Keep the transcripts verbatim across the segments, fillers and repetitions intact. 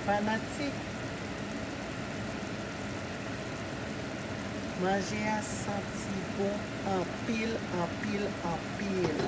Fanatik, manje a santi bon anpil, anpil, anpil.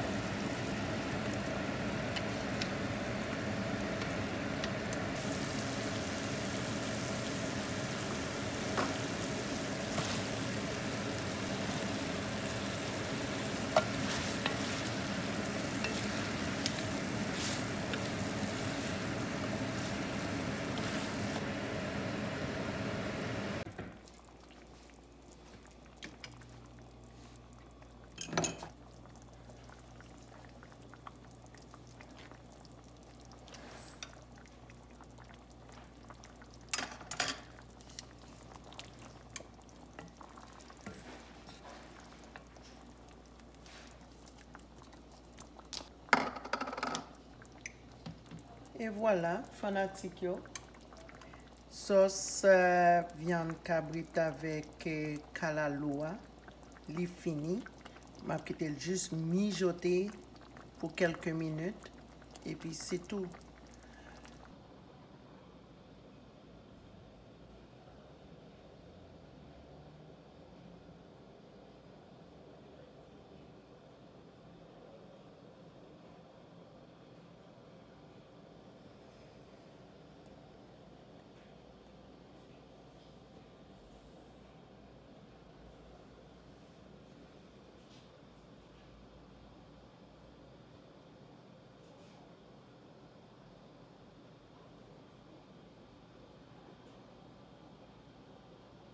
E vwala, fanatik yo. Sòs, euh, vyann kabrit avèk, euh, kalalou a, li fini. M ap kite l jis mijote pou kèlke minit. Epi se tou.